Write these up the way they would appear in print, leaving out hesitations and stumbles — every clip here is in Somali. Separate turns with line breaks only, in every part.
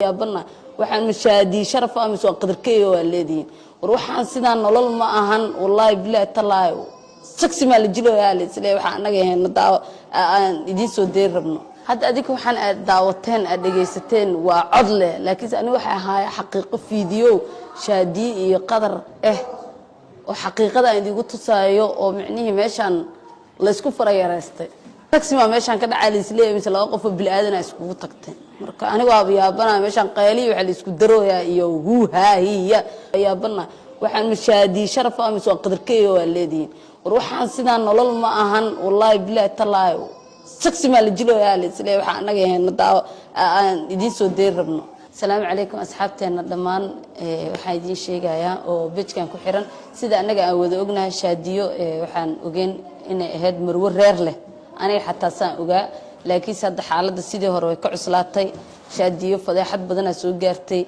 Yaabana waxaan mashaadii sharaf ah mise waa qadarkeeyo waa leedihiin. War waxaan sidaan nolol ma ahan, wallaahi bilaahi tallaahi. Saksi maa la jiloyaa la isleeyahay. Waxaan annaga ahayn daawo aan idiin soo deeri rabno. Hadda adinka waxaan aad daawateen, aad dhegaysateen waa cod leh, laakiinse aniga waxay ahaaya xaqiiqo fiidiyo Shaadiye iyo Qadar oo xaqiiqada aan idigu tusaayo, oo micnihii meeshaan laysku farayareystay. Taxi maa meeshaan ka dhacaa laisleeyahay mise laba qofoo bili-aadana iskugu tagtay? Marka aniga waaba yaabana, meeshaan qayliyi waxaa laisku darooyaa iyo huuhaa hiya. Yaabana waxaan mashaadii sharaf ah mise waa qadarkeeyo waa leedihiin. War waxaan sidaan nolol ma ahan, wallaahi bilaahi tallaahi. Saksi maa la jiloyaa la isleeyahay. Waxaan annaga ahayn daawo aan idiin soo deeri rabno. Asalaamu calaykum asxaabteenna dhammaan. Waxaan idiin sheegayaa oo page-kan ku xiran, sida annaga aan wada ognahay, Shaadiyo waxaan ogeyn inay ahayd marwo reer leh. Aniga xataa saan ogaa, laakiinse hadda xaaladda sidii hore way ka cuslaatay. Shaadiyo fadeexad badanaa soo gaartay.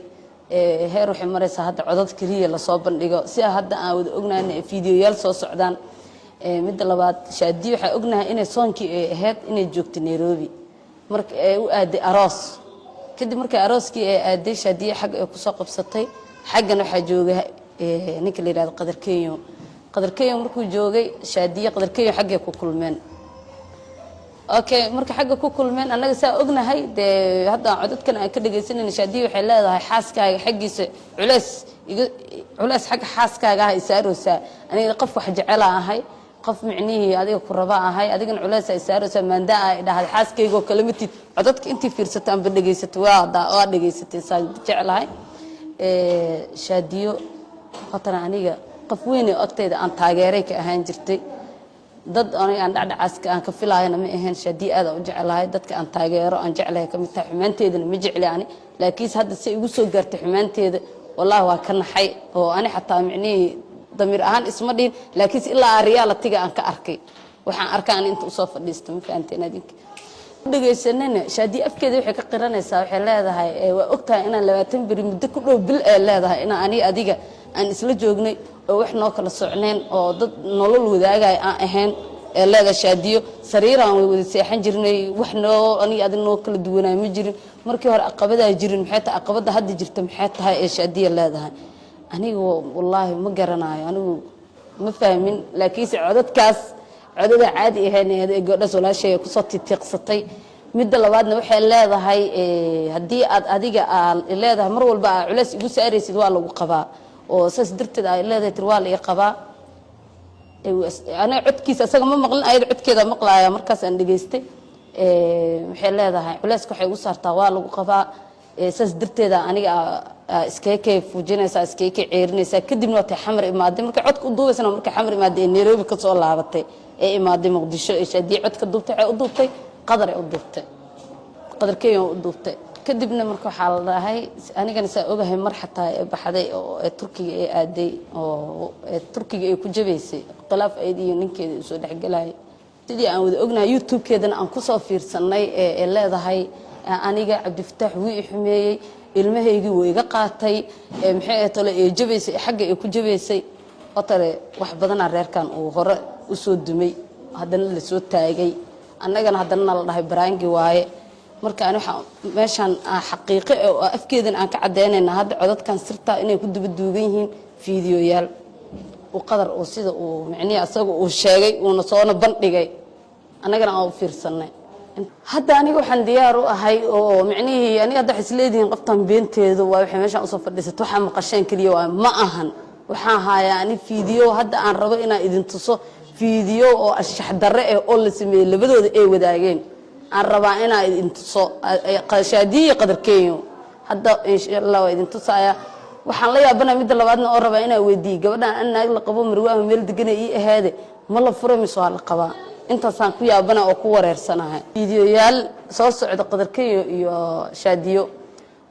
Heer waxay maraysaa hadda codad keliya lasoo bandhigo, si hadda aan wada ognahayna ay fiidiyoyaal soo socdaan. Midda labaad, Shaadiyo waxaa ognahay inay soonkii ay ahayd inay joogtay Nairobi, marka ay u aaday aroos. Kadib markii arooskii ay aaday, Shaadiye xagga ay kusoo qabsatay. Xaggana waxaa jooga ninka la yihahdo Qadar Kenyo. Qadar Kenyo markuu joogay, Shaadiye Qadar Kenyo xaggay ku kulmeen. Okay, marka xagga ku kulmeen, annaga saa ognahay dee, hadda codadkan aan ka dhegaysanayna, Shaadiye waxay leedahay xaaskaaga xaggiisa culeys iga culeys, xagga xaaskaaga ah isaaroosaa. Aniga qof wax jecela ahay, qof micnihii adiga ku raba ahay, adigana culeys ay saaraysaa, maandaa ay dhahday xaaskaygoo kale matid. Codadka intii fiirsata anba dhegaysatay, waa dhegaysatay saan jeclahay. Shaadiyo hotana aniga qof weyn oo agtayda aan taageeray ka ahaan jirtay, dad aniga aan dhacdhacaaska aan ka filaayana ma ahayn. Shaadiyo aad aan u jeclahay, dadka aan taageero aan jeclahay ka mid tahay. Xumaanteedana ma jecli ani, laakiinse hadda si igu soo gaartay xumaanteeda, wallahi waa ka naxay, oo ani xataa micnihii damiir ahaan isma dhihin, laakiinse ilaa reality-ga aan ka arkay, waxaan arkaa ani inta usoo fadhiista. Ma fahanteen? Adinka dhegaysanana, Shaadiye afkeeda waxay ka qiranaysaa, waxay leedahay waa ogtahay inaan 20 beri, muddo ku dhow bil ee leedahay, inaan aniga adiga aan isla joognay oo wax noo kala socneen oo dad nolol wadaagaya aan ahayn ee leedahay Shaadiyo. Sariiraan way wada seexan jirnay, wax noo aniga adig noo kala duwanaa ma jirin. Markii hore aqabadaa jirin, maxay tahay aqabada hadda jirta? Maxay tahay ee Shaadiya leedahay? Aniga wallaahi ma garanayo, anigu ma fahmin, laakiinse codadkaas codada caadi ahayn ee gabadhaas walaashay kusoo titiiqsatay. Midda labaadna waxay leedahay, haddii aad adiga aa leedahay mar walba aa culeys igu saaraysid, waa lagu qabaa, oo saas darteed ay leedahay tir waa la ii qabaa. Aniga codkiisa isaga ma maqlin, ayada codkeeda maqlaaya. Markaas aan dhegaystay, waxay leedahay culeyska waxay igu saartaa waa lagu qabaa, saas darteeda aniga iskakay fuujinaysaa, iskakay ceerinaysaa. Kadibna waa tay Xamar imaaday. Markay codka u duubaysana, markay Xamar imaaday ee Nairobi ka soo laabatay ee imaaday Muqdisho ee Shaadiye codka duubtay, waxay u duubtay Qadar ay u duubtay, Qadar Kenya u duubtay. Kadibna marka waxaa la dhahay, anigana saa ogahay, mar xataa ee baxday oo ee Turkiga ee aaday oo ee Turkiga ay ku jabaysay khilaaf ayada iyo ninkeeda uu soo dhexgelayay, sidii aan wada ognahay, YouTube-keedana aan kusoo fiirsanay, ee leedahay aniga Cabdifataax wuu i xumeeyey, ilmahaygii wuu iga qaatay, maxay ahayd tole ee jabaysay, xagga ay ku jabaysay oo tale. Wax badanaa reerkan uu hore u soo dumay, haddana lasoo taagay, annagana haddana nala dhahay baraangi waaye. Marka ani waxaa meeshaan xaqiiqo oo afkeedan aan ka caddaynayna, hadda codadkan sirtaa inay ku daba duugan yihiin fiidiyoyaal uu Qadar uu sida uu micnihii asaga uu sheegay, uuna soona bandhigay, annagana aan u fiirsanay. Hadda aniga waxaan diyaar u ahay oo micnihii aniga hadda waxay isleedihiin qoftan beenteedu waa waxay meeshaan usoo fadhiisata, waxaa maqasheen keliya waa ma ahan. Waxaan hayaa ani fiidiyo hadda aan rabo inaan idin tuso, fiidiyo oo anshax darre eh oo la sameeyey, labadooda ay wadaageen, aan rabaa inaan idin tuso, Shaadiye iyo Qadar Kenyo. Hadda insha Allah waa idin tusaaya. Waxaan la yaabana midda labaadna oo rabaa inaan weydiiye gabadhan, an naag la qabo marwaaha meel degana ii ahaade, ma la fura mise waa la qabaa? Intaasaan ku yaabana oo ku wareersanahay. Fiidiyoyaal soo socda Qadar Kenyo iyo Shaadiyo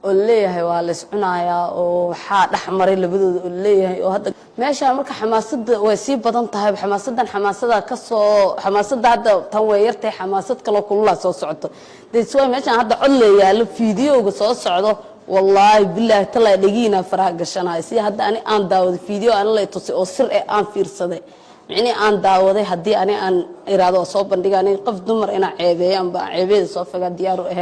oo laleeyahay waa la iscunayaa oo waxaa dhex maray labadooda oo laleeyahay, oo hadda meeshaan marka xamaasada way sii badan tahay. Xamaasadan xamaasada kasoo xamaasada hadda tan way yartahay, xamaasad kaloo kululaa soo socoto. That's why meeshaan hadda cod la yaalo, fiidiyowga soo socdo, wallaahi bilaahi talaa, dhegiina faraha gashanayo. Si hadda ani aan daawaday fiidiyo ani la tusay oo sir eh aan fiirsaday, micnihii aan daawaday, haddii ani aan iraado oo soo bandhiga, aniga qof dumar inaan ceebeeyo amba aan ceebeeda soo fagaa diyaaru ahayn.